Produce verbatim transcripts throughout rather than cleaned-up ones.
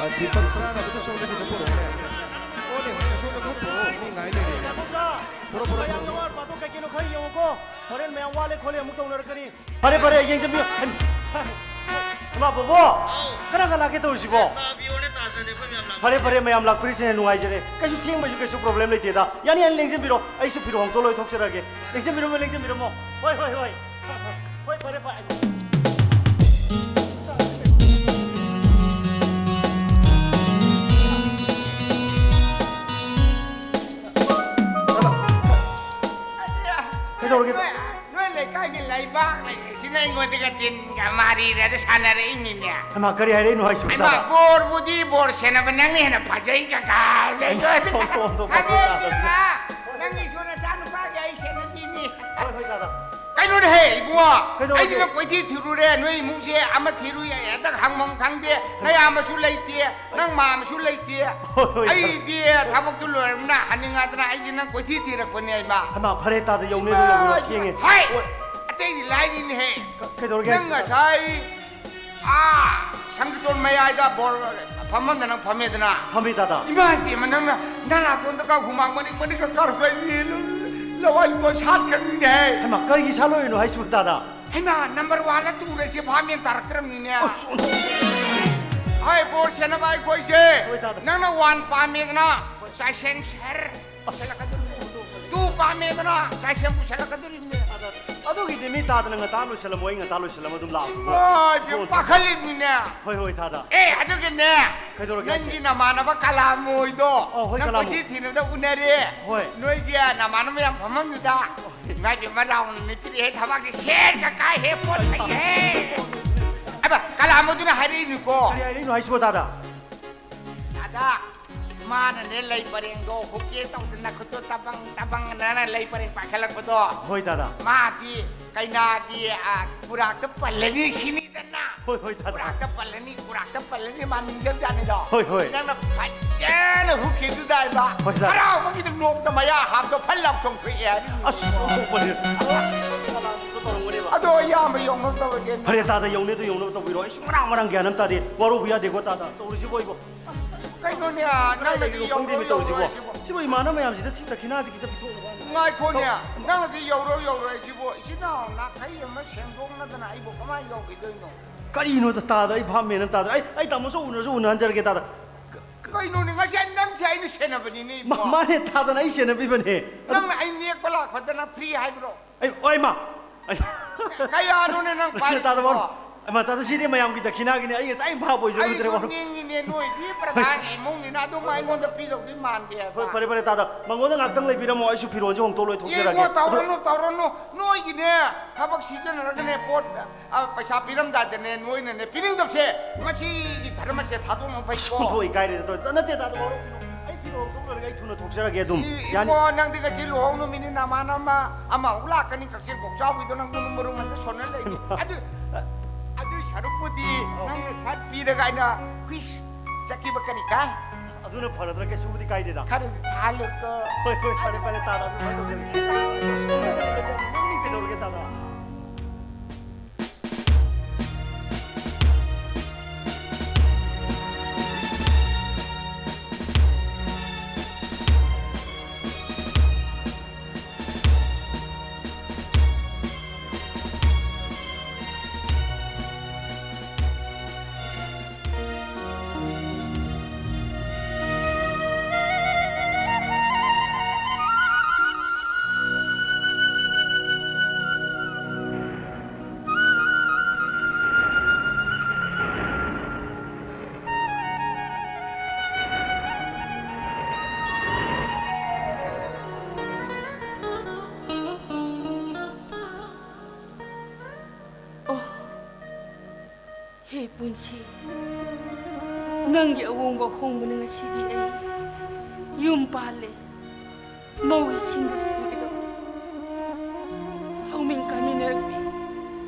ꯗꯤꯄꯛ ꯆꯥꯅꯕꯗꯨ ꯁꯣꯝꯗꯒꯤꯗ ꯄꯨꯔꯛꯑꯣꯅꯦ꯫ ꯑꯣꯅꯦ, ꯁꯣꯝꯗ ꯈꯔ ꯄꯨꯔꯛꯑꯣ, ꯃꯤ ꯉꯥꯏ ꯂꯩꯔꯦꯅꯦ꯫ ꯄꯨꯔꯛꯑꯣ, ꯄꯨꯔꯛꯑꯣ, ꯃꯌꯥꯝ ꯄꯨꯔꯛꯑꯣ꯫ ꯌꯥꯎꯔ ꯄꯥꯊꯣꯛ ꯀꯩ ꯀꯩꯅꯣ ꯈꯔ ꯌꯦꯡꯉꯨꯀꯣ꯫ ꯍꯣꯔꯦꯟ ꯃꯌꯥꯝ ꯋꯥꯠꯂꯦ ꯈꯣꯠꯂꯦ ꯑꯃꯨꯛ ꯇꯧꯅꯔꯛꯀꯅꯤ꯫ ꯐꯔꯦ, ꯐꯔꯦ, ꯌꯦꯡꯖꯟꯕꯤꯌꯨ꯫ ꯍꯩꯃꯥ, ꯕꯣꯕꯣ, ꯀꯅꯥ ꯀꯅꯥ ꯂꯥꯛꯀꯦ ꯇꯧꯔꯤꯁꯤꯕꯣ? ꯐꯔꯦ, ꯐꯔꯦ, ꯃꯌꯥꯝ ꯂꯥꯛꯄꯤꯔꯤꯁꯤꯅ ꯌꯥꯝ ꯅꯨꯡꯉꯥꯏꯖꯔꯦ꯫ ꯀꯩꯁꯨ ꯊꯦꯡꯕꯁꯨ ꯀꯩꯁꯨ problem ꯂꯩꯇꯦꯗ꯫ ꯌꯥꯅꯤ, ꯌꯥꯅꯤ, ꯂꯦꯡꯖꯟꯕꯤꯔꯣ꯫ ꯑꯩꯁꯨ ꯐꯤꯔꯣꯜ ꯍꯣꯡꯗꯣꯛꯑ ꯂꯣꯏꯊꯣꯛꯆꯔꯒꯦ꯫ ꯂꯦꯡꯖꯟꯕꯤꯔꯝꯃꯣ, ꯂꯦꯡꯖꯟꯕꯤꯔꯝꯃꯣ꯫ ꯍꯣꯏ, ꯍꯣꯏ, ꯍꯣꯏ꯫ ꯍꯣꯏ, ꯐꯔꯦ, ꯐꯔꯦ꯫ ꯀꯩꯗꯧꯔꯒꯦ? ꯅꯣꯏ, ꯅꯣꯏ ꯂꯩꯀꯥꯏꯒꯤ ꯂꯩꯕꯥꯛ ꯂꯩꯔꯤꯁꯤꯅ ꯑꯩꯉꯣꯟꯗꯒ ꯇꯤꯟꯒ ꯃꯥꯔꯤꯔꯒ ꯁꯥꯟꯅꯔꯛꯏꯅꯤꯅꯦ꯫ ꯍꯩꯃꯥ, ꯀꯔꯤ ꯍꯥꯏꯔꯛꯏꯅꯣ ꯍꯥꯏꯁꯤꯕꯣ, ꯍꯩꯃꯥ, ꯇꯥꯗ? ꯕꯣꯔꯕꯨꯗꯤ ꯕꯣꯔ ꯁꯦꯟꯅꯕ ꯅꯪꯅ ꯍꯦꯟꯅ ꯐꯖꯩ ꯀꯀꯥ꯫ ꯑꯣꯟꯊꯣꯛꯄ ꯐꯖꯩ ꯇꯥꯗ꯫ ꯏꯕꯦꯝꯃ, ꯅꯪꯒꯤꯁꯨ ꯅꯆꯥꯅꯨꯄꯥꯒꯤ ꯑꯩ ꯁꯦꯟꯅꯕꯤꯅꯤ꯫ ꯍꯣꯏ, ꯍꯣꯏ, ꯇꯥꯗ꯫ ꯀꯩꯅꯣꯅꯦꯍꯦ ꯏꯕꯨꯡꯉꯣ, ꯀꯩꯗꯧꯔꯒꯦ? ꯑꯩꯗꯤ ꯅꯪ ꯀꯣꯏꯊꯤ ꯊꯤꯔꯨꯔꯦ, ꯅꯣꯏ ꯏꯃꯨꯡꯁꯦ ꯑꯃ ꯊꯤꯔꯨꯏ, ꯍꯦꯛꯇ ꯍꯪꯐꯝ ꯈꯪꯗꯦ, ꯅꯌꯥꯝꯕꯁꯨ ꯂꯩꯇꯦ, ꯅꯪ ꯃꯥꯝꯃꯁꯨ ꯂꯩꯇꯦ꯫ ꯍꯣꯏ, ꯍꯣꯏ꯫ ꯑꯩꯗꯤ ꯊꯕꯛꯇꯨ ꯂꯣꯏꯔꯕꯅꯤꯅ ꯍꯟꯅꯤꯡꯉꯗꯅ ꯑꯩꯁꯦ ꯅꯪ ꯀꯣꯏꯊꯤ ꯊꯤꯔꯛꯄꯅꯦ ꯏꯃꯥ꯫ ꯍꯩꯃꯥ, ꯐꯔꯦ ꯇꯥꯗ, ꯌꯧꯅꯦꯗꯣ ꯌꯧꯔꯣ, ꯊꯦꯡꯉꯦ꯫ ꯍꯣꯏ, ꯍꯣꯏ꯫ ꯑꯇꯩꯗꯤ ꯂꯥꯏꯔꯤꯅꯦꯍꯦ꯫ ꯀ-, ꯀꯩꯗꯧꯔꯒꯦ ꯅꯪ ꯍꯥꯏꯁꯤꯕꯣ? ꯉꯁꯥꯏ ꯑꯥ ꯁꯪꯀꯤꯇꯣꯟ ꯃꯌꯥꯏꯗ ꯕꯣꯔ ꯐꯝꯐꯝꯗ ꯅꯪ ꯐꯝꯃꯦꯗꯅ꯫ ꯐꯝꯃꯤ ꯇꯥꯗ꯫ ꯏꯃꯥ ꯏꯕꯦꯝꯃ, ꯅꯪꯅ ꯅꯅꯥꯇꯣꯟꯗꯒ ꯍꯨꯃꯥꯡ ꯃꯅꯤꯛ ꯃꯅꯤꯛꯀ ꯀꯥꯔꯛꯄ ꯑꯩꯗꯤ ꯂꯋꯥꯏ ꯂꯨꯇꯣꯟ ꯁꯥꯠꯈ꯭ꯔꯅꯤꯅꯦꯍꯦ꯫ ꯍꯩꯃꯥ, ꯀꯔꯤꯒꯤ ꯁꯥꯠꯂꯣꯏꯔꯤꯅꯣ ꯍꯥꯏꯁꯤꯕꯣ ꯇꯥꯗ? ꯍꯩꯃꯥ, number one ꯇꯨꯔꯁꯦ ꯚꯥꯞ ꯃꯦꯟ ꯇꯥꯔꯛꯇ꯭ꯔꯕꯅꯤꯅꯦ꯫ ꯑꯁ, ꯑꯣꯟꯊꯣꯛ-, ꯍꯣꯏ, ꯕꯣꯔ ꯁꯦꯟꯅꯕ ꯑꯩꯈꯣꯏꯁꯦ꯫ ꯍꯣꯏ, ꯇꯥꯗ꯫ ꯅꯪꯅ one ꯄꯥꯝꯃꯦꯗꯅ, ꯆꯥꯏꯁꯦꯟ ꯁꯔ꯫ ꯑꯁ꯫ ꯇꯨ ꯄꯥꯝꯃꯦꯗꯅ, ꯆꯥꯏꯁꯦꯟ ꯄꯨꯁꯜꯂꯛꯀꯗꯣꯔꯤꯕꯅꯦ꯫ ꯑꯗꯨꯒꯤꯗꯤ ꯃꯤ ꯇꯥꯗꯅ ꯉꯟꯇꯥ ꯂꯣꯏꯁꯤꯜꯂꯝꯃꯣ, ꯑꯩ ꯉꯟꯇꯥ ꯂꯣꯏꯁꯤꯜꯂꯝꯃ ꯑꯗꯨꯝ ꯂꯥꯛꯑꯒꯦꯀꯣ꯫ ꯏꯃꯥ, ꯏꯕꯦꯝ, ꯄꯥꯈꯠꯂꯤꯕꯅꯤꯅꯦ꯫ ꯍꯣꯏ, ꯍꯣꯏ, ꯇꯥꯗ꯫ ꯑꯦ, ꯑꯗꯨꯒꯅꯦ, ꯀꯩꯗꯧꯔꯒꯦ ꯍꯥꯏꯁꯦ? ꯅꯪꯒꯤ ꯅꯃꯥꯟꯅꯕ ꯀꯂꯥꯃꯣꯏꯗꯣ, ꯑꯣ, ꯍꯣꯏ, ꯅꯪ ꯀꯂꯥꯃꯣꯏ꯫ ꯀꯣꯏꯊꯤ ꯊꯤꯅꯕꯗ ꯎꯅꯔꯦ꯫ ꯍꯣꯏ꯫ ꯅꯣꯏꯒꯤ ꯅꯃꯥꯟꯅꯕ ꯌꯥꯝ ꯐꯝꯐꯝꯗꯨꯗ꯫ ꯍꯣꯏ꯫ ꯏꯃꯥ ꯏꯕꯦꯝꯃ, ꯔꯥꯎꯟ ꯑꯅꯤ ꯄꯤꯔꯛꯑꯦ, ꯊꯕꯛꯁꯦ ꯁꯦꯠ ꯀ ꯀꯥꯏ ꯍꯦ ꯄꯣꯠ ꯐꯩꯍꯦ꯫ ꯑꯕ, ꯀꯂꯥꯃꯣꯏꯗꯨꯅ ꯍꯥꯏꯔꯛꯏꯅꯤꯀꯣ꯫ ꯀꯔꯤ ꯍꯥꯏꯔꯛꯏꯅꯣ ꯍꯥꯏꯁꯤꯕꯣ, ꯇꯥꯗ? ꯇꯥꯗ, ꯃꯥꯅꯅꯦ ꯂꯩ ꯄꯔꯦꯡꯗꯣ ꯍꯨꯛꯀꯦ ꯇꯧꯗꯅ ꯈꯨꯠꯇꯣ ꯇꯕꯪ ꯇꯕꯪ ꯅꯅ ꯂꯩ ꯄꯔꯦꯡ ꯄꯥꯏꯈꯠꯂꯛꯄꯗꯣ꯫ ꯍꯣꯏ, ꯇꯥꯗ꯫ ꯃꯥꯗꯤ ꯀꯩꯅꯥꯒꯤ, ꯑ, ꯀꯨꯔꯥꯛꯇ ꯄꯜꯂꯅꯤ ꯁꯤꯅꯤꯗꯅ꯫ ꯍꯣꯏ, ꯍꯣꯏ, ꯇꯥꯗ꯫ ꯀꯨꯔꯥꯛꯇ ꯄꯜꯂꯅꯤ, ꯀꯨꯔꯥꯛꯇ ꯄꯜꯂꯅꯤ ꯃꯥ ꯅꯤꯡꯖꯪꯖꯥꯠꯅꯤꯗꯣ꯫ ꯍꯣꯏ, ꯍꯣꯏ꯫ ꯅꯪꯅ ꯐꯖꯅ ꯍꯨꯛꯈꯤꯗꯨꯗꯥꯏꯕ꯫ ꯍꯣꯏ, ꯇꯥꯗ꯫ ꯍꯔꯥꯎꯕꯒꯤꯗ ꯅꯣꯛꯇ ꯃꯌꯥ ꯍꯥꯞꯇ ꯐꯜ ꯂꯥꯎ ꯆꯣꯡꯊꯣꯛꯑꯦ ꯍꯥꯏꯕ꯫ ꯑꯁ, ꯑꯣꯟꯊꯣꯛꯄꯅꯤ꯫ ꯑꯗꯣ ꯑꯌꯥꯝꯕ ꯌꯧꯅꯕ ꯇꯧꯔꯒꯦ꯫ ꯐꯔꯦ ꯇꯥꯗ, ꯌꯧꯅꯦꯗꯣ ꯌꯧꯅꯕ ꯇꯧꯕꯤꯔꯣ꯫ ꯑꯩꯁꯨ ꯃꯔꯥꯡ ꯃꯔꯥꯡ ꯒ꯭ꯌꯥꯟ ꯑꯃ ꯇꯥꯗꯦ꯫ ꯋꯥꯔꯧꯕ ꯌꯥꯗꯦꯀꯣ ꯇꯥꯗ꯫ ꯇꯧꯔꯤꯁꯤꯕꯣ ꯑꯩꯕꯣ? ꯀꯩꯅꯣꯅꯦ, ꯅꯪꯅꯗꯤ ꯂꯩꯔꯤꯕ ꯌꯧꯔꯣ ꯈꯪꯗꯦꯅꯦ ꯌꯧꯔꯣ ꯇꯧꯔꯤꯁꯤꯕꯣ꯫ ꯍꯥꯏꯁꯤꯕꯣ? ꯁꯤꯕꯨ ꯏꯃꯥꯟꯅꯕ ꯃꯌꯥꯝꯁꯤꯗ ꯁꯤ ꯗꯈꯤꯅꯥꯁꯤ ꯈꯤꯇ ꯄꯤꯊꯣꯛꯅꯕ ꯍꯥꯏꯅ꯫ ꯉꯥꯏꯈꯣꯅꯦ, ꯇꯧ-, ꯅꯪꯅꯗꯤ ꯌꯧꯔꯣ ꯌꯧꯔꯣ ꯍꯥꯏꯁꯤꯕꯣ? ꯏꯆꯤꯟ ꯏꯅꯥꯎ ꯅꯥꯈꯩ ꯑꯃ ꯁꯦꯡꯗꯣꯛꯅꯗꯅ ꯑꯩꯕꯨ ꯀꯃꯥꯏꯅ ꯌꯧꯈꯤꯗꯣꯏꯅꯣ? ꯀꯔꯤꯅꯣꯗ ꯇꯥꯗ, ꯑꯩ ꯚꯥꯞ ꯃꯦꯟ ꯑꯃ ꯇꯥꯗ꯭ꯔꯦ꯫ ꯑꯩ, ꯑꯩ ꯇꯥꯃꯣꯁꯨ ꯎꯅꯔꯁꯨ ꯎꯅꯍꯟꯖꯔꯒꯦ ꯇꯥꯗ꯫ ꯀꯩꯅꯣꯅꯦ, ꯉꯁꯤ ꯅꯪꯁꯦ ꯑꯩꯅ ꯁꯦꯟꯅꯕꯅꯤꯅꯦ, ꯏꯕꯣ꯫ ꯃꯥ-, ꯃꯥꯅꯦ ꯇꯥꯗꯅ ꯑꯩ ꯁꯦꯟꯅꯕꯤꯕꯅꯦ꯫ ꯑꯗꯨ ꯅꯪꯅ ꯑꯩ ꯅꯦꯛꯄ ꯂꯥꯛꯄꯗꯅ ꯐ꯭ꯔꯤ ꯍꯥꯏꯕ꯭ꯔꯣ? ꯑꯩ, ꯑꯣꯏ ꯃꯥ! ꯑꯩ ꯀꯌꯥꯅꯣꯅꯦ ꯅꯪ ꯄꯥꯏꯔꯤꯗꯨꯕꯣ? ꯇꯥꯗ ꯋꯥꯔꯧ-, ꯑꯩ ꯃꯥ, ꯇꯥꯗ ꯁꯤꯗꯤ ꯃꯌꯥꯝꯒꯤ ꯗꯈꯤꯅꯥꯒꯤꯅꯦ, ꯑꯩ ꯉꯁꯥꯏ ꯚꯥꯞ ꯑꯣꯏꯖꯔꯨꯗ꯭ꯔꯦ, ꯑꯩꯁꯨ ꯋꯥꯔꯧ-, ꯅꯤꯡꯉꯤꯅꯦ, ꯅꯣꯏꯗꯤ ꯄ꯭ꯔꯙꯥꯟꯒꯤ ꯏꯃꯨꯡꯅꯤꯅ ꯑꯗꯨꯝ ꯑꯩꯉꯣꯟꯗ ꯄꯤꯗꯧꯗꯤ ꯃꯥꯟꯗꯦꯕ꯫ ꯍꯣꯏ, ꯐꯔꯦ, ꯐꯔꯦ, ꯇꯥꯗ꯫ ꯃꯉꯣꯟꯗ ꯉꯥꯛꯇꯪ ꯂꯩꯕꯤꯔꯝꯃꯣ, ꯑꯩꯁꯨ ꯐꯤꯔꯣꯜꯁꯦ ꯍꯣꯡꯗꯣꯛ ꯂꯣꯏꯊꯣꯛꯆꯔꯒꯦ꯫ ꯌꯦꯡꯉꯣ, ꯑꯗꯨ ꯇꯧꯔꯅꯨ, ꯇꯧꯔꯅꯨ꯫ ꯅꯣꯏꯒꯤꯅꯦ, ꯊꯕꯛ ꯁꯤꯖꯤꯟꯅꯔꯒꯅꯦ, ꯄꯣꯠ, ꯑ, ꯄꯩꯁꯥ ꯄꯤꯔꯝꯗꯥꯏꯗꯅꯦ, ꯅꯣꯏꯅꯅꯦ, ꯄꯤꯅꯤꯡꯗꯕꯁꯦ, ꯃꯁꯤꯒꯤ ꯙꯔꯃꯁꯦ ꯊꯥꯗꯣꯛꯅ ꯐꯩꯀꯣ꯫ ꯑꯣꯟꯊꯣꯛ ꯏꯀꯥꯏꯔꯦꯗ ꯇꯧꯔꯤ꯫ ꯅꯠꯇꯦ, ꯇꯥꯗ, ꯋꯥꯔꯧꯕꯤꯅꯨ꯫ ꯑꯩ ꯐꯤꯔꯣꯜ ꯍꯣꯡꯗꯣꯛ ꯂꯣꯏꯔꯒ ꯑꯩ ꯊꯨꯅ ꯊꯣꯛꯆꯔꯒꯦ ꯑꯗꯨꯝ꯫ ꯏ-, ꯌꯥꯅꯤ꯫ ꯏꯕꯣ, ꯅꯪꯗꯤ ꯉꯁꯤ ꯂꯨꯍꯣꯡ ꯅꯨꯃꯤꯠꯅꯤ, ꯅꯃꯥꯟꯅꯕ ꯑꯃ, ꯑꯃ ꯑꯃꯨꯛ ꯂꯥꯛꯀꯅꯤ, ꯀꯛꯆꯤꯡ ꯀꯣꯛꯆꯥꯎꯕꯤꯗꯣ, ꯅꯪꯗꯣ ꯃꯔꯨꯝ ꯑꯝꯇ ꯁꯣꯟꯅ ꯂꯩꯅꯤ꯫ ꯑꯗꯨ, ꯑꯗꯨꯏ ꯁꯔꯨꯛꯄꯨꯗꯤ ꯑꯧ꯫ ꯅꯪꯅ ꯁꯠ ꯄꯤꯔꯒ ꯑꯩꯅ ꯍꯨꯏꯁ ꯆꯠꯈꯤꯕ ꯀꯔꯤ ꯀꯥꯏ? ꯑꯗꯨꯅ ꯐꯔꯗ꯭ꯔꯥ? ꯀꯩꯁꯨꯕꯨꯗꯤ ꯀꯥꯏꯗꯦꯗ꯫ ꯈꯔꯗꯤ ꯊꯥꯍꯜꯂꯨꯀꯣ꯫ ꯍꯣꯏ, ꯍꯣꯏ, ꯐꯔꯦ, ꯐꯔꯦ, ꯇꯥꯗ, ꯑꯗꯨꯃꯥꯏꯅ ꯇꯧꯖꯔꯒꯦ꯫ ꯅꯪꯗꯤ ꯀꯩꯗꯧꯔꯒꯦ, ꯇꯥꯗ? ꯑꯣ, ꯍꯦ ꯄꯨꯟꯁꯤ, ꯅꯪꯒꯤ ꯑꯋꯣꯡꯕ ꯑꯍꯣꯡꯕꯅ ꯉꯁꯤꯗꯤ ꯑꯩ ꯌꯨꯝ ꯄꯥꯜꯂꯦ꯫ ꯃꯧꯒꯤ ꯁꯤꯡꯗ ꯆꯠꯂꯤꯗꯣ ꯍꯧꯃꯤꯟ ꯀꯥꯃꯤꯟꯅꯔꯛꯄꯤ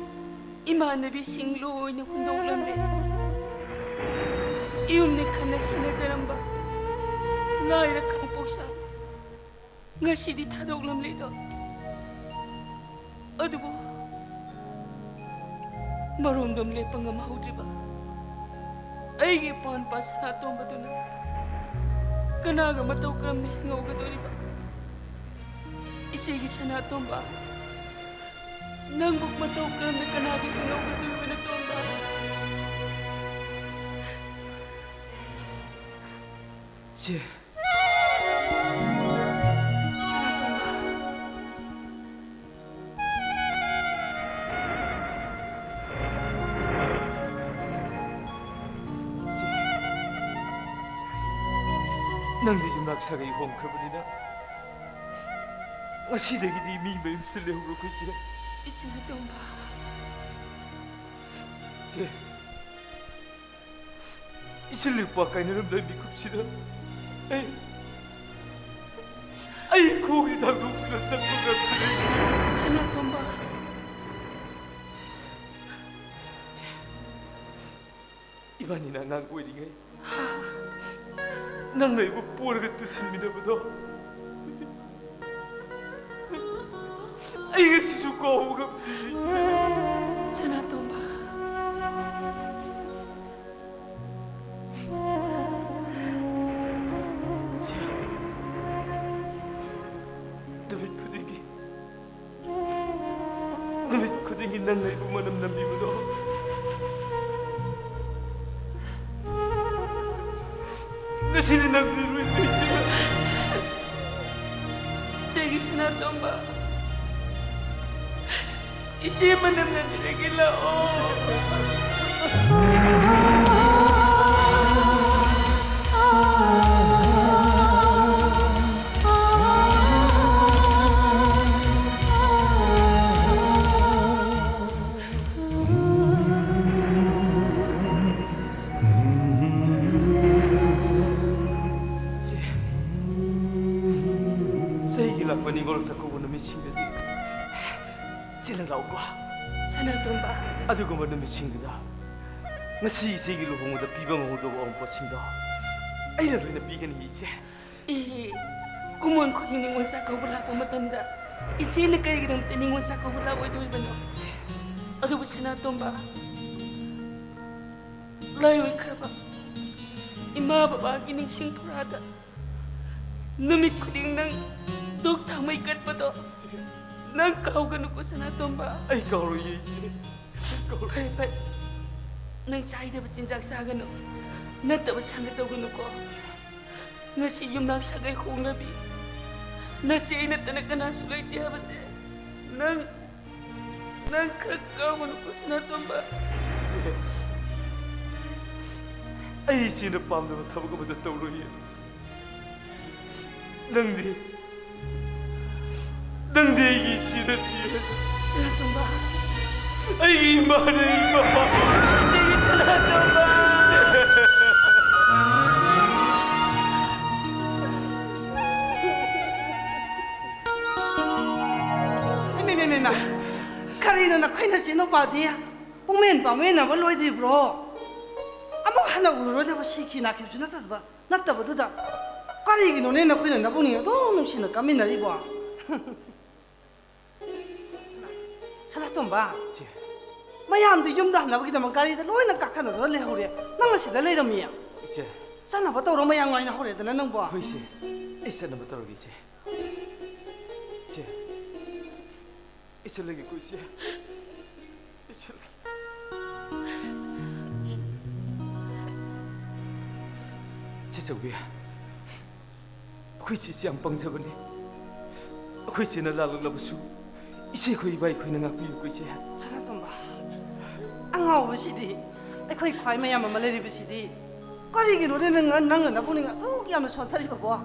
ꯏꯃꯥꯟꯅꯕꯤꯁꯤꯡ ꯂꯣꯏꯅ ꯍꯨꯟꯗꯣꯛꯂꯝꯂꯦ꯫ ꯏꯌꯨꯝꯅ ꯈꯟꯅ ꯁꯦꯟꯅꯖꯔꯝꯕ ꯂꯥꯏꯔ ꯈꯥꯡꯄꯣꯛꯁ ꯉꯁꯤꯗꯤ ꯊꯥꯗꯣꯛꯂꯝꯂꯦꯗꯣ꯫ ꯑꯗꯨꯕꯨ ꯃꯔꯣꯝꯗꯣꯝ ꯂꯦꯞꯄ ꯉꯝꯍꯧꯗ꯭ꯔꯤꯕ ꯑꯩꯒꯤ ꯏꯄ꯭ꯋꯥ ꯅꯨꯄꯥ ꯁꯅꯥꯇꯣꯝꯕꯗꯨꯅ ꯀꯅꯥꯒ ꯃꯇꯧ ꯀꯔꯝꯅ ꯍꯤꯡꯍꯧꯒꯗꯧꯔꯤꯕ? ꯏꯆꯦꯒꯤ ꯁꯅꯥꯇꯣꯝꯕ, ꯅꯪꯕꯨ ꯃꯇꯧ ꯀꯔꯝꯅ ꯀꯅꯥꯒ ꯍꯤꯡꯍꯧꯒꯗꯧꯔꯤꯕ, ꯅꯇꯣꯝꯕ? ꯏꯆꯦ꯫ ꯁꯅꯥꯇꯣꯝꯕ꯫ ꯏꯆꯦ, ꯅꯪꯗꯤ ꯌꯨꯝꯅꯥꯛ ꯁꯥꯒꯩ ꯍꯣꯡꯈ꯭ꯔꯕꯅꯤꯅ ꯉꯁꯤꯗꯒꯤꯗꯤ ꯃꯤ ꯃꯌꯨꯝꯁꯤꯗ ꯂꯩꯍꯧꯔꯣ, ꯑꯩꯈꯣꯏ ꯏꯆꯦ꯫ ꯏꯆꯦ ꯅꯇꯣꯝꯕ꯫ ꯏꯆꯦ, ꯏꯆꯤꯜ ꯏꯄ꯭ꯋꯥ ꯀꯥꯏꯅꯔꯝꯗꯥꯏ ꯃꯤꯀꯨꯞꯁꯤꯗ ꯑꯩ, ꯑꯩ ꯈꯣꯡꯁꯤ ꯊꯥꯡꯗꯣꯛꯇꯨꯅ ꯆꯠꯄ ꯉꯝꯗ꯭ꯔꯦ, ꯏꯆꯦ꯫ ꯁꯅꯥꯇꯣꯝꯕ꯫ ꯏꯕꯥꯅꯤꯅ ꯑꯉꯥꯡ ꯑꯣꯏꯔꯤꯉꯩ ꯅꯪꯅ ꯑꯩꯕꯨ ꯄꯣꯔꯒ ꯇꯨꯁꯤꯟꯃꯤꯟꯅꯕꯗꯣ ꯑꯩ ꯉꯁꯤꯁꯨ ꯀꯥꯎꯕ ꯉꯝꯗꯦ, ꯏꯆꯦ꯫ ꯁꯅꯥꯇꯣꯝꯕ꯫ ꯏꯆꯦ, ꯅꯨꯃꯤꯠ ꯈꯨꯗꯤꯡꯒꯤ, ꯅꯨꯃꯤꯠ ꯈꯨꯗꯤꯡꯒꯤ ꯅꯪꯅ ꯑꯩꯕꯨ ꯃꯅꯝ ꯅꯝꯕꯤꯕꯗꯣ ꯉꯁꯤꯗꯤ ꯅꯝꯕꯤꯔꯣꯏꯗ꯭ꯔꯦ, ꯏꯆꯦ꯫ ꯏꯆꯦꯒꯤ ꯁꯅꯥꯇꯣꯝꯕ, ꯏꯆꯦ ꯃꯅꯝ ꯅꯝꯕꯤꯔꯒꯦ ꯂꯥꯛꯑꯣ꯫ ꯆꯦ, ꯆꯍꯤꯒꯤ ꯂꯥꯛꯄ ꯅꯤꯉꯣꯜ ꯆꯥꯛꯀꯧꯕ ꯅꯨꯃꯤꯠꯁꯤꯡꯗꯗꯤ ꯆꯦ ꯅꯪ ꯂꯥꯛꯎꯀꯣ꯫ ꯁꯅꯥꯇꯣꯝꯕ꯫ ꯑꯗꯨꯒꯨꯝꯕ ꯅꯨꯃꯤꯠꯁꯤꯡꯗꯨꯗ ꯉꯁꯤ ꯏꯆꯦꯒꯤ ꯂꯨꯍꯣꯡꯕꯗ ꯄꯤꯕ ꯉꯝꯍꯧꯗꯕ ꯑꯋꯥꯠꯄꯁꯤꯡꯗꯣ ꯑꯩꯅ ꯂꯣꯏꯅ ꯄꯤꯒꯅꯤ, ꯏꯆꯦ꯫ ꯏꯍꯦ, ꯀꯨꯝꯑꯣꯟ ꯈꯨꯗꯤꯡ ꯅꯤꯉꯣꯜ ꯆꯥꯛꯀꯧꯕ ꯂꯥꯛꯄ ꯃꯇꯝꯗ ꯏꯆꯦꯅ ꯀꯔꯤꯒꯤꯗꯃꯛꯇ ꯅꯤꯉꯣꯜ ꯆꯥꯛꯀꯧꯕ ꯂꯥꯛꯑꯣꯏꯗꯣꯔꯤꯕꯅꯣ? ꯑꯗꯨꯕꯨ ꯁꯅꯥꯇꯣꯝꯕ, ꯂꯥꯏ ꯑꯣꯏꯈ꯭ꯔꯕ ꯏꯃꯥ ꯕꯕꯥꯒꯤ ꯅꯤꯡꯁꯤꯡ ꯐꯨꯔꯥꯗ ꯅꯨꯃꯤꯠ ꯈꯨꯗꯤꯡ ꯅꯪ ꯙꯨꯛ ꯊꯥꯎꯃꯩ ꯀꯠꯄꯗꯣ ꯅꯪ ꯀꯥꯎꯒꯅꯨꯀꯣ ꯁꯅꯥꯇꯣꯝꯕ꯫ ꯑꯩ ꯀꯥꯎꯔꯣꯏꯌꯦ ꯏꯆꯦ꯫ ꯀꯥꯎꯔꯣꯏ꯫ ꯐꯔꯦ, ꯐꯔꯦ꯫ ꯅꯪ ꯆꯥꯏꯗꯕ ꯆꯤꯟꯖꯥꯛ ꯆꯥꯒꯅꯨ꯫ ꯅꯠꯇꯕ ꯁꯪꯒ ꯇꯧꯒꯅꯨꯀꯣ꯫ ꯉꯁꯤ ꯌꯨꯝꯅꯥꯛ ꯁꯥꯒꯩ ꯍꯣꯡꯅꯕꯤ ꯅꯆꯦ ꯑꯩ ꯅꯠꯇꯅ ꯀꯅꯥꯁꯨ ꯂꯩꯇꯦ ꯍꯥꯏꯕꯁꯦ ꯅꯪ, ꯅꯪ ꯈꯔ ꯀꯥꯎꯒꯅꯨꯀꯣ ꯁꯅꯥꯇꯣꯝꯕ꯫ ꯏꯆꯦ, ꯑꯩ ꯏꯆꯦꯅ ꯄꯥꯝꯗꯕ ꯊꯕꯛ ꯑꯃꯠꯇ ꯇꯧꯔꯣꯏꯌꯦ꯫ ꯅꯪꯗꯤ, ꯅꯪꯗꯤ ꯑꯩꯒꯤ ꯏꯆꯦ ꯅꯠꯇꯦ꯫ ꯁꯅꯥꯇꯣꯝꯕ꯫ ꯑꯩꯒꯤ ꯏꯃꯥꯅꯦ, ꯏꯃꯥ꯫ ꯏꯆꯦꯒꯤ ꯁꯅꯥꯇꯣꯝꯕ꯫ ꯏꯃꯥ, ꯏꯃꯥ, ꯏꯃꯥ, ꯏꯃꯥ꯫ ꯀꯔꯤꯅꯣ ꯅꯈꯣꯏ ꯅꯆꯤꯟ ꯅꯨꯄꯥꯗꯤ ꯄꯨꯡꯃꯦꯟ ꯄꯥꯡꯃꯦꯟꯅꯕ ꯂꯣꯏꯗ꯭ꯔꯤꯕ꯭ꯔꯣ? ꯑꯃꯨꯛ ꯍꯟꯅ ꯎꯔꯔꯣꯏꯗꯕ ꯁꯤꯈꯤ ꯅꯥꯈꯤꯕꯁꯨ ꯅꯠꯇꯕ, ꯅꯠꯇꯕꯗꯨꯗ ꯀꯔꯤꯒꯤꯅꯣꯅꯦ ꯅꯈꯣꯏꯅ ꯅꯕꯨꯡꯅꯤ ꯑꯗꯨꯝ ꯅꯨꯡꯁꯤꯅ ꯀꯥꯃꯤꯟꯅꯔꯤꯕꯣ? ꯁꯅꯥꯇꯣꯝꯕ, ꯏꯆꯦ꯫ ꯃꯌꯥꯝꯗꯤ ꯌꯨꯝꯗ ꯍꯟꯅꯕꯒꯤꯗꯃꯛ ꯒꯥꯔꯤꯗ ꯂꯣꯏꯅ ꯀꯥꯈꯠꯅꯗꯨꯅ ꯂꯩꯍꯧꯔꯦ, ꯅꯪꯅ ꯁꯤꯗ ꯂꯩꯔꯝꯃꯤ꯫ ꯏꯆꯦ꯫ ꯆꯠꯅꯕ ꯇꯧꯔꯣ, ꯃꯌꯥꯝ ꯉꯥꯏꯅ ꯍꯧꯔꯦꯗꯅ ꯅꯪꯕꯣ꯫ ꯍꯣꯏ ꯏꯆꯦ, ꯑꯩ ꯆꯠꯅꯕ ꯇꯧꯔꯒꯦ ꯏꯆꯦ꯫ ꯏꯆꯦ, ꯑꯩ ꯆꯠꯂꯒꯦꯀꯣ ꯏꯆꯦ꯫ ꯏꯆꯦ ꯆꯧꯕꯤ, ꯑꯩꯈꯣꯏ ꯏꯆꯦꯁꯤ ꯌꯥꯝ ꯄꯪꯖꯕꯅꯤ꯫ ꯑꯩꯈꯣꯏ ꯏꯆꯦꯅ ꯂꯥꯜꯂꯛꯂꯕꯁꯨ ꯏꯆꯦ ꯑꯩꯈꯣꯏ ꯏꯕꯥ ꯑꯩꯈꯣꯏꯅ ꯉꯥꯛꯄꯤꯌꯨꯀꯣ ꯏꯆꯦ꯫ ꯁꯅꯥꯇꯣꯝꯕ, ꯑꯉꯥꯎꯕꯁꯤꯗꯤ, ꯑꯩꯈꯣꯏ ꯈ꯭ꯋꯥꯏ ꯃꯌꯥꯝ ꯑꯃ ꯂꯩꯔꯤꯕꯁꯤꯗꯤ ꯀꯔꯤꯒꯤꯅꯣꯅꯦ ꯅꯪ, ꯅꯪꯅ ꯅꯕꯨꯛꯅꯤꯡ ꯑꯗꯨꯛ ꯌꯥꯝꯅ ꯁꯣꯟꯊꯔꯤꯕꯀꯣ?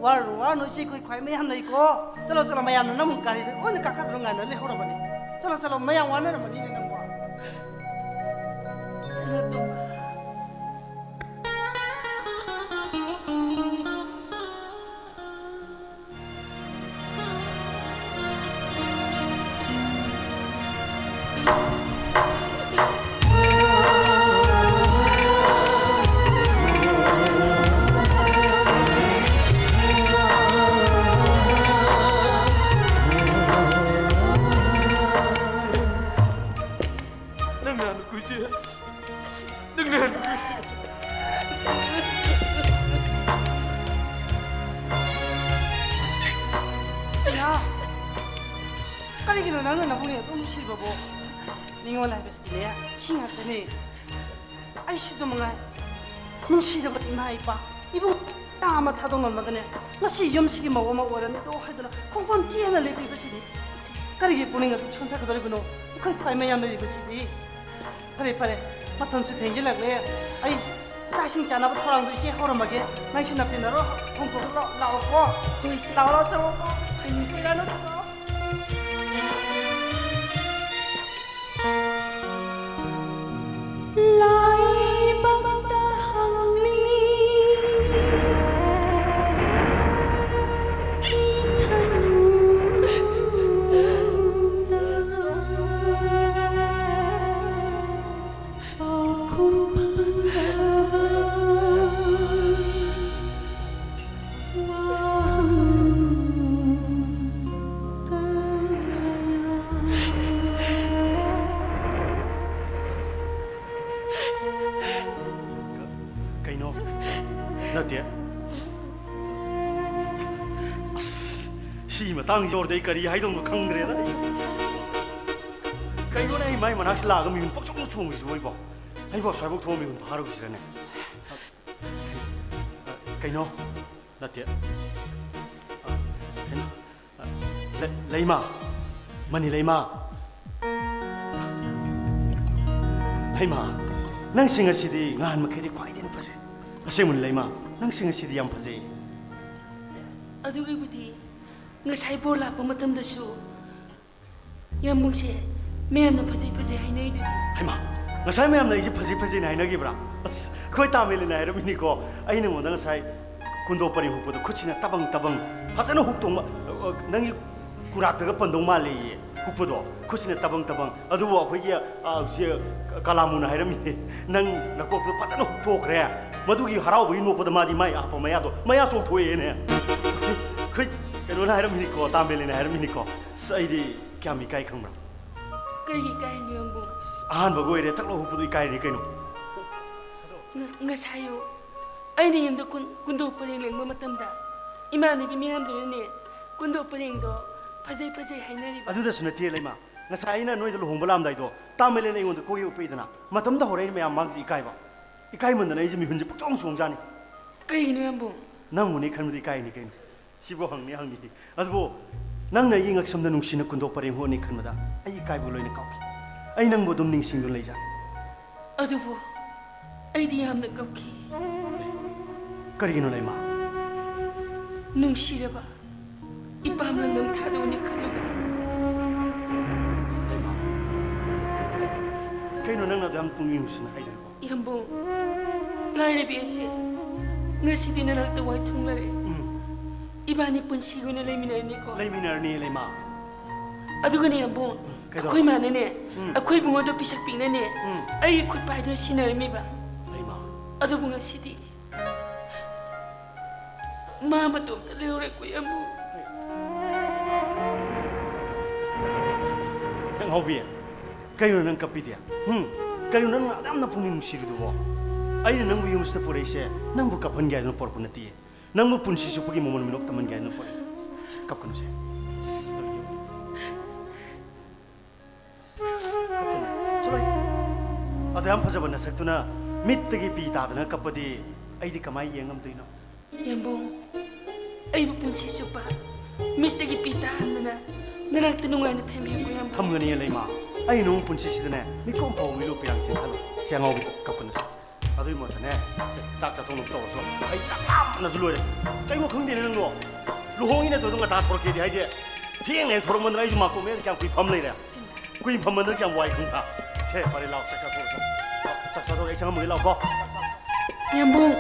ꯋꯥꯔꯨꯅꯨ, ꯋꯥꯔꯨꯅꯨ, ꯏꯆꯦ ꯑꯩꯈꯣꯏ ꯈ꯭ꯋꯥꯏ ꯃꯌꯥꯝ ꯂꯩꯀꯣ꯫ ꯆꯠꯂꯣ, ꯆꯠꯂꯣ, ꯃꯌꯥꯝꯅ ꯅꯪꯕꯨ ꯒꯥꯔꯤꯗ ꯂꯣꯏꯅ ꯀꯥꯈꯠꯇꯅ ꯉꯥꯏꯅ ꯂꯩꯍꯧꯔꯕꯅꯤ꯫ ꯆꯠꯂꯣ, ꯆꯠꯂꯣ, ꯃꯌꯥꯝ ꯋꯥꯅꯔꯝꯃꯅꯤꯅꯦ ꯅꯪꯕꯣ꯫ ꯁꯅꯥꯇꯣꯝꯕ꯫ ꯅꯪꯅ ꯅꯕꯨꯡꯅ ꯑꯗꯨꯝ ꯅꯨꯡꯁꯤꯕꯕꯨ꯫ ꯅꯤꯡꯉꯣꯜ ꯍꯥꯏꯕꯁꯤꯗꯤꯅꯦ, ꯁꯤ ꯉꯥꯛꯇꯅꯤ꯫ ꯑꯩꯁꯨ ꯑꯗꯨꯝ ꯃꯉꯥꯏ꯫ ꯅꯨꯡꯁꯤꯔꯕ ꯏꯃꯥ ꯏꯄꯥ, ꯏꯕꯨꯡ ꯃꯆꯥ ꯑꯃ ꯊꯥꯗꯣꯛꯂꯝꯂꯒꯅꯦ, ꯉꯁꯤ ꯌꯨꯝꯁꯤꯒꯤ ꯃꯧ ꯑꯃ ꯑꯣꯏꯔꯝꯃꯤꯗꯣ ꯍꯥꯏꯗꯨꯅ ꯈꯣꯡꯐꯝ ꯆꯦꯅ ꯂꯦꯞꯄꯤꯕꯁꯤꯗꯤ꯫ ꯀꯔꯤꯒꯤ ꯄꯨꯛꯅꯤꯡ ꯑꯗꯨ ꯁꯣꯟꯊꯒꯗꯧꯔꯤꯕꯅꯣ? ꯑꯩꯈꯣꯏ ꯈ꯭ꯋꯥꯏ ꯃꯌꯥꯝ ꯂꯩꯔꯤꯕꯁꯤꯗꯤ꯫ ꯐꯔꯦ, ꯐꯔꯦ, ꯃꯇꯝꯁꯨ ꯊꯦꯡꯖꯤꯜꯂꯛꯂꯦ꯫ ꯑꯩ ꯆꯥꯛ ꯏꯁꯤꯡ ꯆꯥꯅꯕ ꯊꯧꯔꯥꯡꯗꯣ ꯏꯆꯦ ꯍꯧꯔꯝꯃꯒꯦ꯫ ꯅꯪꯁꯨ ꯅꯥꯄꯤꯅꯔꯣ, ꯍꯣꯡꯗꯣꯛꯑꯒ ꯂꯥꯛ-, ꯂꯥꯛꯑꯣꯀꯣ꯫ ꯍꯣꯏ, ꯏꯆꯦ꯫ ꯂꯥꯛꯑꯣ, ꯂꯥꯛꯑꯣ, ꯆꯪꯉꯣꯀꯣ꯫ ꯍꯣꯏ, ꯏꯆꯦ꯫ ꯁꯤꯔꯥ ꯅꯠꯇ꯭ꯔꯣ? ꯂꯥꯏꯕꯛꯇ ꯍꯪꯂꯤ ꯏꯊꯟꯇ꯫ ꯄꯥꯎꯈꯨꯝ ꯐꯪꯗꯕ ꯋꯥꯍꯪ ꯀꯌꯥ꯫ ꯀꯩꯅꯣ? ꯅꯠꯇꯦ꯫ ꯑꯁ, ꯁꯤꯒꯤ ꯃꯇꯥꯡꯁꯤ ꯌꯧꯔꯗꯤ ꯑꯩ ꯀꯔꯤ ꯍꯥꯏꯗꯧꯅꯣ ꯈꯪꯗ꯭ꯔꯦꯗ ꯑꯩ꯫ ꯀꯩꯅꯣꯅꯦ, ꯑꯩ ꯃꯥꯏ ꯃꯅꯥꯛꯁꯤ ꯂꯥꯛꯑꯒ ꯃꯤꯍꯨꯟ ꯄꯪꯆꯣꯡꯗ ꯆꯣꯡꯉꯤꯁꯤꯕꯣ ꯑꯩꯕꯣ? ꯑꯩꯕꯨ ꯑꯁ꯭ꯋꯥꯏꯐꯥꯎ ꯊꯣꯛꯑ ꯃꯤꯍꯨꯟ ꯐꯥꯔꯨꯈꯤꯁꯤꯔꯅꯦ? ꯀꯩꯅꯣ? ꯅꯠꯇꯦ꯫ ꯀꯩꯅꯣ? ꯂꯩ-, ꯂꯩꯃ꯫ ꯃꯅꯤ ꯂꯩꯃ꯫ ꯂꯩꯃ, ꯅꯪꯁꯤ ꯉꯁꯤꯗꯤ ꯉꯍꯥꯟ ꯃꯈꯩꯗꯤ ꯈ꯭ꯋꯥꯏꯗꯒꯤ ꯍꯦꯟꯅ ꯐꯖꯩ꯫ ꯑꯁꯦꯡꯕꯅꯤ ꯂꯩꯃ, ꯅꯪꯁꯤ ꯉꯁꯤꯗꯤ ꯌꯥꯝ ꯐꯖꯩ꯫ ꯑꯗꯨꯒꯤꯕꯨꯗꯤ ꯉꯁꯥꯏ ꯕꯣꯔ ꯂꯥꯛꯄ ꯃꯇꯝꯗꯁꯨ ꯌꯥꯝꯕꯨꯡꯁꯦ ꯃꯌꯥꯝꯅ ꯐꯖꯩ ꯐꯖꯩ ꯍꯥꯏꯅꯩꯗꯨꯗꯤ꯫ ꯍꯩꯃꯥ, ꯉꯁꯥꯏ ꯃꯌꯥꯝꯅ ꯑꯩꯁꯦ ꯐꯖꯩ ꯐꯖꯩꯅ ꯍꯥꯏꯅꯈꯤꯕ꯭ꯔꯥ? ꯑꯁ, ꯑꯩꯈꯣꯏ ꯇꯥꯃꯦꯂꯤꯅ ꯍꯥꯏꯔꯝꯃꯤꯅꯤꯀꯣ꯫ ꯑꯩ ꯅꯉꯣꯟꯗ ꯉꯁꯥꯏ ꯀꯨꯟꯗꯣ ꯄꯔꯦꯡ ꯍꯨꯛꯄꯗꯣ ꯈꯨꯠꯁꯤꯅ ꯇꯕꯪ ꯇꯕꯪ ꯐꯖꯅ ꯍꯨꯛꯇꯧ ꯃꯥ-, ꯑ, ꯅꯪꯒꯤ ꯀꯨꯔꯥꯛꯇꯒ ꯄꯟꯗꯧ ꯃꯥꯜꯂꯦꯌꯦ꯫ ꯍꯨꯛꯄꯗꯣ ꯈꯨꯠꯁꯤꯅ ꯇꯕꯪ ꯇꯕꯪ꯫ ꯑꯗꯨꯕꯨ ꯑꯩꯈꯣꯏꯒꯤ, ꯑ, ꯍꯧꯖꯤꯛ ꯀꯂꯥꯃꯨꯅ ꯍꯥꯏꯔꯝꯃꯤ, "ꯅꯪ ꯅꯀꯣꯛꯇꯣ ꯐꯖꯅ ꯍꯨꯛꯊꯣꯛꯈ꯭ꯔꯦ"꯫ ꯃꯗꯨꯒꯤ ꯍꯔꯥꯎꯕꯒꯤ ꯅꯣꯛꯄꯗ ꯃꯥꯗꯤ ꯃꯥꯏ ꯑꯍꯥꯞꯄ ꯃꯌꯥꯗꯣ ꯃꯌꯥ ꯆꯣꯡꯊꯣꯛꯑꯦꯅꯦ꯫ ꯑꯩꯈꯣꯏ ꯀꯩꯅꯣꯅ ꯍꯥꯏꯔꯝꯃꯤꯅꯤꯀꯣ, ꯇꯥꯃꯦꯂꯤꯅ ꯍꯥꯏꯔꯝꯃꯤꯅꯤꯀꯣ꯫ ꯑꯁ, ꯑꯩꯗꯤ ꯀꯌꯥꯝ ꯏꯀꯥꯏ ꯈꯪꯕ꯭ꯔꯥ? ꯀꯩꯒꯤ ꯏꯀꯥꯏꯔꯤꯅꯣ, ꯌꯥꯝꯕꯨꯡ? ꯑꯍꯥꯟꯕꯒ ꯑꯣꯏꯔꯦ, ꯊꯛ ꯂꯥꯎ ꯍꯨꯛꯄꯗꯣ ꯏꯀꯥꯏꯔꯤꯅꯤ ꯀꯩꯅꯣ꯫ ꯉ-, ꯉꯁꯥꯏꯌꯨ ꯑꯩꯅ ꯌꯨꯝꯗ ꯀꯨꯟ-, ꯀꯨꯟꯗꯣ ꯄꯔꯦꯡ ꯂꯦꯡꯕ ꯃꯇꯝꯗ ꯏꯃꯥꯟꯅꯕꯤ ꯃꯌꯥꯝꯗꯨꯅꯅꯦ, ꯀꯨꯟꯗꯣ ꯄꯔꯦꯡꯗꯣ ꯐꯖꯩ ꯐꯖꯩ ꯍꯥꯏꯅꯔꯤꯕ꯫ ꯑꯗꯨꯗꯁꯨ ꯅꯠꯇꯦ ꯂꯩꯃ, ꯉꯁꯥꯏ ꯑꯩꯅ ꯅꯣꯏꯗ ꯂꯨꯍꯣꯡꯕ ꯂꯥꯛꯑꯝꯗꯥꯏꯗꯣ ꯇꯥꯃꯩꯂꯦꯅ ꯑꯩꯉꯣꯟꯗ ꯀꯣꯏ ꯎꯞꯄꯛꯏꯗꯅ, ꯃꯇꯝꯗ ꯍꯧꯔꯛꯏꯅꯦ ꯃꯌꯥꯝ ꯃꯥꯡꯁꯦ ꯏꯀꯥꯏꯕ꯫ ꯏꯀꯥꯏꯃꯟꯗꯅ ꯑꯩꯁꯦ ꯃꯤꯍꯨꯟꯁꯦ ꯄꯨꯡꯆꯣꯡ ꯆꯣꯡꯖꯥꯅꯤ꯫ ꯀꯩꯒꯤꯅꯣ ꯌꯥꯝꯕꯨꯡ? ꯅꯪꯕꯨꯅꯦ ꯈꯟꯕꯗ ꯏꯀꯥꯏꯅꯤ ꯀꯩꯅꯣ꯫ ꯁꯤꯕꯨ ꯍꯪꯅꯤ ꯍꯪꯅꯤ꯫ ꯑꯗꯨꯕꯨ ꯅꯪꯅ ꯑꯩꯒꯤ ꯉꯛꯁꯝꯗ ꯅꯨꯡꯁꯤꯅ ꯀꯨꯟꯗꯣꯛ ꯄꯔꯦꯡ ꯍꯣꯠꯅꯤ ꯈꯟꯕꯗ ꯑꯩ ꯏꯀꯥꯏꯕ ꯂꯣꯏꯅ ꯀꯥꯎꯈꯤ꯫ ꯑꯩ ꯅꯪꯕꯨ ꯑꯗꯨꯝ ꯅꯤꯡꯁꯤꯡꯗꯨꯅ ꯂꯩꯖꯔꯦ꯫ ꯑꯗꯨꯕꯨ ꯑꯩꯗꯤ ꯌꯥꯝꯅ ꯀꯞꯈꯤ꯫ ꯀꯔꯤꯒꯤꯅꯣ ꯂꯩꯃ? ꯅꯨꯡꯁꯤꯔꯕ ꯏꯄꯥꯝ ꯂꯝꯗꯝ ꯊꯥꯗꯣꯛꯑꯅꯤ ꯈꯜꯂꯨꯕꯗ꯫ ꯂꯩꯃ, ꯀꯩꯅꯣ ꯅꯪꯅ ꯑꯗꯨ ꯌꯥꯝ ꯄꯨꯛꯅꯤꯡ ꯅꯨꯡꯁꯤꯅ ꯍꯥꯏꯗꯣꯏꯕꯣ? ꯌꯥꯝꯕꯨꯡ, ꯂꯥꯏꯔꯕꯤ ꯑꯁꯦ ꯉꯁꯤꯗꯤ ꯅꯅꯥꯛꯇ ꯋꯥꯏ ꯊꯨꯡꯂꯔꯦ꯫ ꯎꯝ꯫ ꯏꯕꯥꯅꯤ ꯄꯨꯟꯁꯤꯒꯤ ꯑꯣꯏꯅ ꯂꯩꯃꯤꯟꯅꯔꯅꯤꯀꯣ? ꯂꯩꯃꯤꯟꯅꯔꯅꯤ ꯂꯩꯃ꯫ ꯑꯗꯨꯒꯅꯦ ꯌꯥꯝꯕꯨꯡ, ꯀꯩꯗꯧꯔꯕ? ꯑꯩꯈꯣꯏ ꯃꯥꯅꯅꯦ, ꯎꯝ꯫ ꯑꯩꯈꯣꯏ ꯏꯕꯨꯡꯉꯣꯗꯣ ꯄꯤꯁꯛ ꯄꯤꯛꯅꯅꯦ, ꯎꯝ꯫ ꯑꯩꯒꯤ ꯈꯨꯠ ꯄꯥꯏꯗꯨꯅ ꯁꯤꯟꯅꯔꯝꯃꯤꯕ꯫ ꯂꯩꯃ꯫ ꯑꯗꯨꯕꯨ ꯉꯁꯤꯗꯤ ꯃꯥ ꯃꯇꯣꯝꯇ ꯂꯩꯍꯧꯔꯦꯀꯣ ꯌꯥꯝꯕꯨꯡ꯫ ꯅꯪ ꯍꯧꯕꯤ, ꯀꯩꯅꯣ ꯅꯪ ꯀꯞꯄꯤꯗꯤ? ꯍꯨꯝ? ꯀꯩꯅꯣ ꯅꯪꯅ ꯑꯗꯨꯌꯥꯝꯅ ꯄꯨꯛꯅꯤꯡ ꯅꯨꯡꯁꯤꯔꯤꯗꯨꯕꯣ? ꯑꯩꯅ ꯅꯪꯕꯨ ꯌꯨꯝꯁꯤꯗ ꯄꯨꯔꯛꯏꯁꯦ ꯅꯪꯕꯨ ꯀꯞꯍꯟꯒꯦ ꯍꯥꯏꯗꯨꯅ ꯄꯨꯔꯛꯄ ꯅꯠꯇꯤꯌꯦ꯫ ꯅꯪꯕꯨ ꯄꯨꯟꯁꯤ ꯆꯨꯞꯄꯒꯤ ꯃꯃꯜ ꯃꯤꯅꯣꯛ ꯇꯝꯍꯟꯒꯦ ꯍꯥꯏꯗꯨꯅ ꯄꯨꯔꯛꯏ꯫ ꯁꯤ ꯀꯞꯀꯅꯨꯁꯦ꯫ ꯁꯤ ꯇꯧꯔꯤꯁꯦ꯫ ꯀꯞꯀꯅꯨ꯫ ꯆꯠꯂꯣ꯫ ꯑꯗꯨ ꯌꯥꯝ ꯐꯖꯕ ꯅꯁꯛꯇꯨꯅ ꯃꯤꯠꯇꯒꯤ ꯄꯤ ꯇꯥꯗꯅ ꯀꯞꯄꯗꯤ ꯑꯩꯗꯤ ꯀꯃꯥꯏꯅ ꯌꯦꯡ ꯉꯝꯗꯣꯏꯅꯣ? ꯌꯥꯝꯕꯨꯡ, ꯑꯩꯕꯨ ꯄꯨꯟꯁꯤ ꯆꯨꯞꯄ ꯃꯤꯠꯇꯒꯤ ꯄꯤ ꯇꯥꯍꯟꯗꯅ ꯅꯅꯥꯛꯇ ꯅꯨꯡꯉꯥꯏꯅ ꯊꯝꯕꯤꯌꯨꯀꯣ ꯌꯥꯝꯕꯨꯡ꯫ ꯊꯝꯒꯅꯤ ꯂꯩꯃ꯫ ꯑꯩ ꯅꯣꯡ ꯄꯨꯟꯁꯤꯁꯤꯗꯅꯦ ꯃꯤꯀꯨꯞ ꯐꯥꯎꯕ ꯃꯤꯠꯂꯨ ꯄꯤꯔꯥꯡ ꯆꯦꯟꯊꯜꯂꯣꯏ꯫ ꯁꯤ ꯑꯉꯥꯎꯕꯤ ꯀꯞꯀꯅꯨꯁꯦ꯫ ꯑꯗꯨꯒꯤ ꯃꯍꯨꯠꯇꯅꯦ, ꯁꯦ, ꯆꯥꯛ ꯆꯥꯊꯣꯛꯅꯕ ꯇꯧꯔꯁꯨ꯫ ꯑꯩ ꯆꯥꯛ ꯂꯥꯝꯕꯅꯁꯨ ꯂꯣꯏꯔꯦ꯫ ꯀꯩꯅꯣ ꯈꯪꯗꯦꯅꯦ ꯅꯪꯗꯣ꯫ ꯂꯨꯍꯣꯡꯉꯤ ꯅꯠꯇ꯭ꯔꯣ ꯑꯗꯨꯝ ꯉꯟꯇꯥ ꯊꯣꯔꯛꯀꯦꯗꯤ ꯍꯥꯏꯗꯦ꯫ ꯊꯦꯡꯅ ꯍꯦꯛ ꯊꯣꯔꯛꯃꯟꯗꯅ ꯑꯩꯁꯨ ꯃꯥꯀꯣꯛ ꯃꯌꯥꯗ ꯀꯌꯥꯝ ꯀꯨꯏ ꯐꯝ ꯂꯩꯔꯦ꯫ ꯀꯨꯏ ꯐꯝꯃꯟꯗꯅ ꯀꯌꯥꯝ ꯋꯥꯏ ꯈꯪꯕ꯭ꯔꯥ? ꯁꯦ, ꯐꯔꯦ, ꯂꯥꯛꯑꯣ, ꯆꯥꯛ ꯆꯥꯊꯣꯛꯑꯁꯤ꯫ ꯆꯥꯛ ꯆꯥꯊꯣꯛꯑꯒ ꯑꯩ ꯆꯪꯉꯝꯃꯒꯦ, ꯂꯥꯛꯑꯣꯀꯣ꯫ ꯌꯥꯝꯕꯨꯡ꯫